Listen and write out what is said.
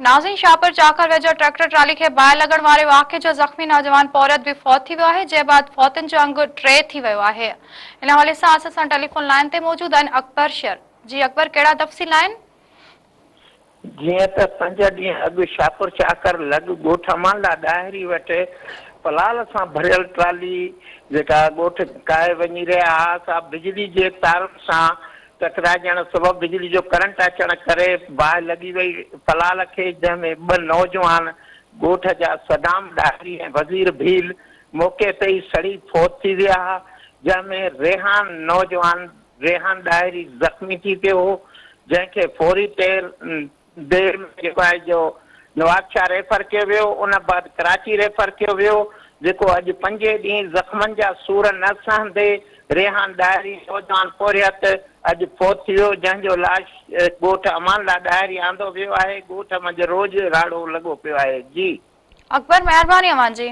ناظرين شاهپور چاڪر ويجهو tractor trolley کي باهه لڳڻ واري واقعي جو زخمي نوجوان پورهيت به فوت ٿي ويو آهي جنهن بعد فوتين جو انگ ٽي ٿي ويو آهي ان حوالي سان اسان سان ٽيليفون لائين تي موجود آهن اڪبر شر جي اڪبر ڪهڙا تفصيل آهن. جيئن ته پنج ڏينهن اڳ شاهپور چاڪر لڳ ڳوٺ امان الله ڏاهري وٽ پلال سان ڀريل ٽرالي جيڪا ڳوٺ ڪاهي وڃي رهيا ها سا بجلي جي تارن سان ٽڪرائجڻ سبب بجلي جو ڪرنٽ اچڻ ڪري باهه لڳي وئي، پلال کي جنهن ۾ ٻه نوجوان ڳوٺ جا صدام ڏاهري ۽ وزير ڀيل موقعي تي ئي سڙي فوت ٿي ويا ها، جنهن ۾ ريحان نوجوان ريحان ڏاهري زخمي ٿي پيو هو، جنهن کي فوري طور دير ۾ جيڪو آهي جو نوابشاهه ريفر ڪيو ويو، ان بعد ڪراچي ريفر ڪيو ويو، جيڪو اڄ پنجين ڏينهن زخمن جا سور نه سهندي ريحان ڏاهري نوجوان پورهيت اڄ فوت ٿي ويو، جنهن جو لاش ڳوٺ امان الله ڏاهري آندو ويو آهي، ڳوٺ منجهه روڄ راڙو لڳو پيو آهي. جي. اڪبر مهرباني اوهان جي.